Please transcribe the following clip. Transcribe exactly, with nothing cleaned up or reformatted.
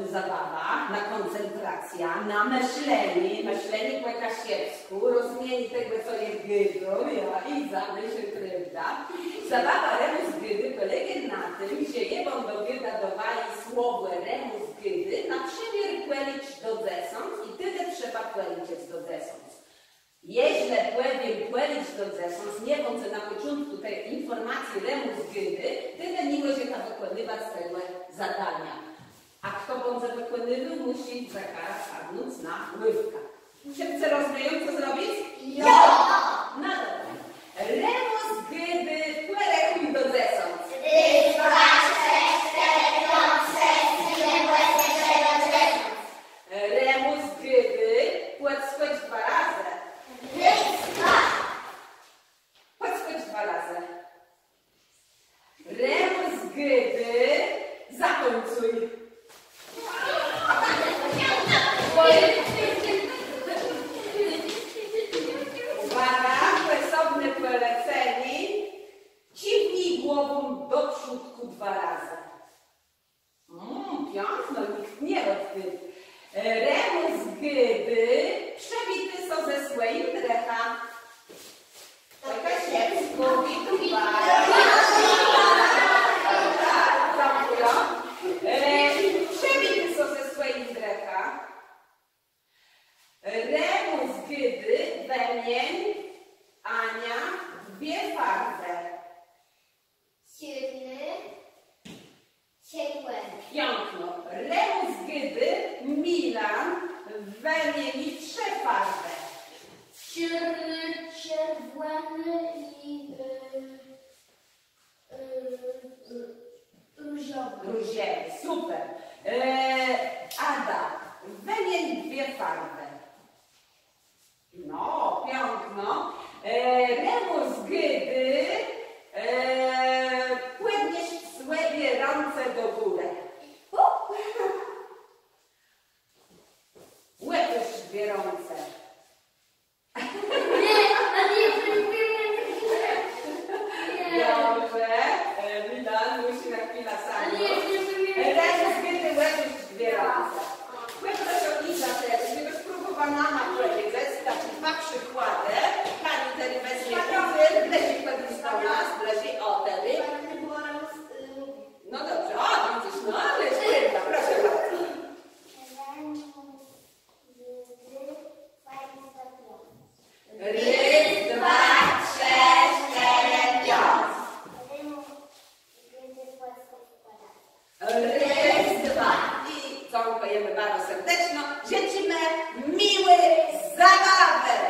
Zabawa na kòncentracjã, na mëslenié, mëslenié pò kaszëbskù, rozmienié tegò, co jô gôdóm, jo, i zamëslenié, prôwda? Zabawa Remùs gôdô pòlégô na tim, że jô bãdã gôda do waju słowò Remùs gôdô, na przëmiôr pòlicz do dzesãc i tedë trzeba pòliczëc do dzesãc. Jeżlë pòwiém pòlicz do dzesãc, nie bãdze na pòczątkù ti infòrmacje Remùs gôdô, tedë ni mòżeta wëkònëwac tegò zadaniô. A chto bãdze wëkònywôł, mùszi za karã sadnąc na łôwkã. Wszëtcë rozmieją, co zrobic? Jo! No dobra. Remùs gôdô, pòrechùj do dzesãc. Rôz, dwa, trzë, sztërë, piãc, szesc, sédem, òsmë, dzewiãc, dzesãc. Remùs gôdô, pòdskòcz dwa razë. Rôz, dwa. Pòdskòcz dwa razë. Remùs gôdô, zatãcuj. Ùwôga, pòsobné pòlecenié. Cziwnij głową do przódkù dwa razë. Mm, piãkno, nicht nie òdkłôdôł. Remùs gôdô, przëwitôj sã ze swòjim drëchã. Taka się zgubi tu. Dziękuję. E, przëwitôj sã ze swòjim drëchã. Remùs gôdô, wëmień, Ania, dwie farwë. Czôrny, czerwòny. Piãkno. Remùs gôdô, Milan, wëmieni trzë farwë. Czôrny, czerwòny i, e, e, e, różowy. Różowy, super. E, Ada, wëmień dwie farwë. No, piãkno. E, Remùs gôdô, e, pòdniesc swòje rãce do górë. Òpuść dwie rãce. Dobrze. E, Milan mùszi na chwilã sadnąc. E, Remùs gôdô, òpuść dwie rãce. Pòproszã Izabelã, żebë spróbòwa nama pòwiedzec, taczé dwa przikładë. Pani terô wezmie ùdzél, blëżi pòdeńdz do nas, blëżi, ò, terô. No dobrze, ò, widzysz, no ale jest piękna, proszę bardzo. Rôz, dwa, trzë, sztërë, piãc. Rôz, dwa. I dzãkùjemë baro serdeczno. Żëczimë miłi zabawë.